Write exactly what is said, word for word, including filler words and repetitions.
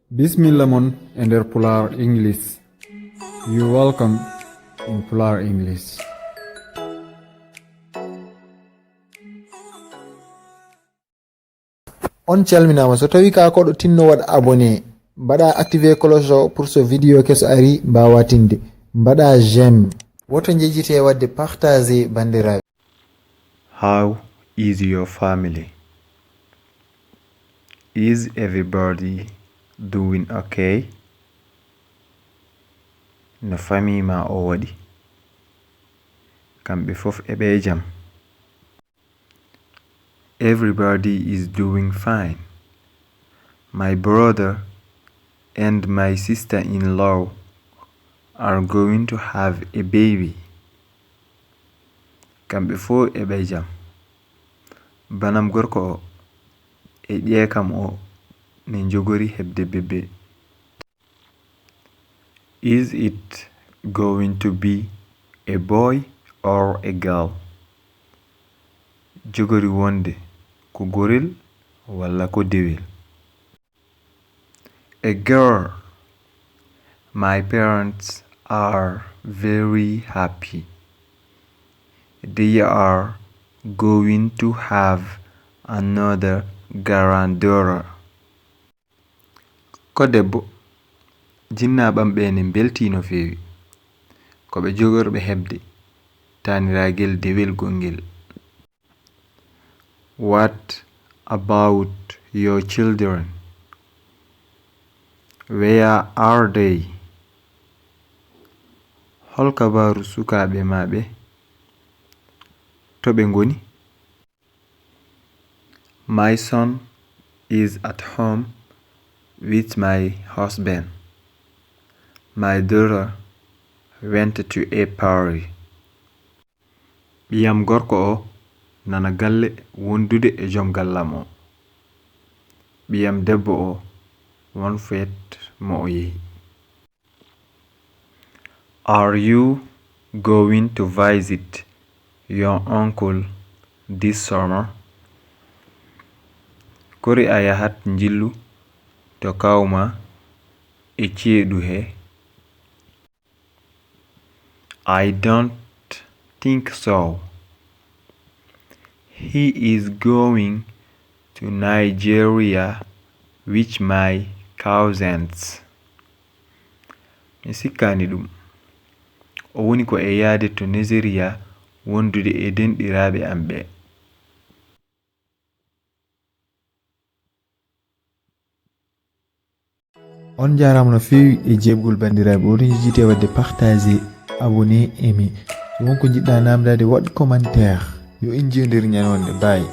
Bismilla mon e nder Pulaar English. You welcome in Pulaar English. On calminaama. So tawi ka koɗo tinno waɗ abonné, mbaɗa activé cloche o pour so vidéo keso ari mbawa tinde. Mbaɗa j'aime. Woto njejjite wadde partagé bandiraɓe. How is your family? Is everybody doing okay? No famille ma o waɗi? Kamɓe fof eɓe e jam? Everybody is doing fine. My brother and my sister-in-law are going to have a baby. Kamɓe fof eɓe e jam. Banam gorko o e ƴeekam o ne njogori heɓde bébé. Is it going to be a boy or a girl? Jogori wonde ko gorel walla ko dewel? A girl. My parents are very happy. They are going to have another granddaughter. Ko debbo. Jinnaaɓam ɓe ne mbeltii no feewi. Ko ɓe jogorɓe heɓde taaniraagel dewel gongel. What about your children? Where are they? Hol kabaaru sukaaɓe ma ɓe? To ɓe ngoni? My son is at home with my husband. My daughter went to a party. Ɓiyam gorko o nana galle wondude e joom gallam o. Ɓiyam debbo o won feet mo o yehi. Are you going to visit your uncle this summer? Kori a yahat njillu to kawma e ceeɗu he? I don't think so. He is going to Nigeria with my cousins. Mi sikkaani ɗum. O woni ko e yahde to Nigeria wondude e denɗiraaɓe am ɓe. On njaaraama no feewi e jeeɓgol banndiraaɓe. Oɗon njejjitee waɗde partagé, abonné, aimé. So won ko njiɗɗa naamndaade, waɗ commentaire. Yo en njiyodir ñande wonde. Bye.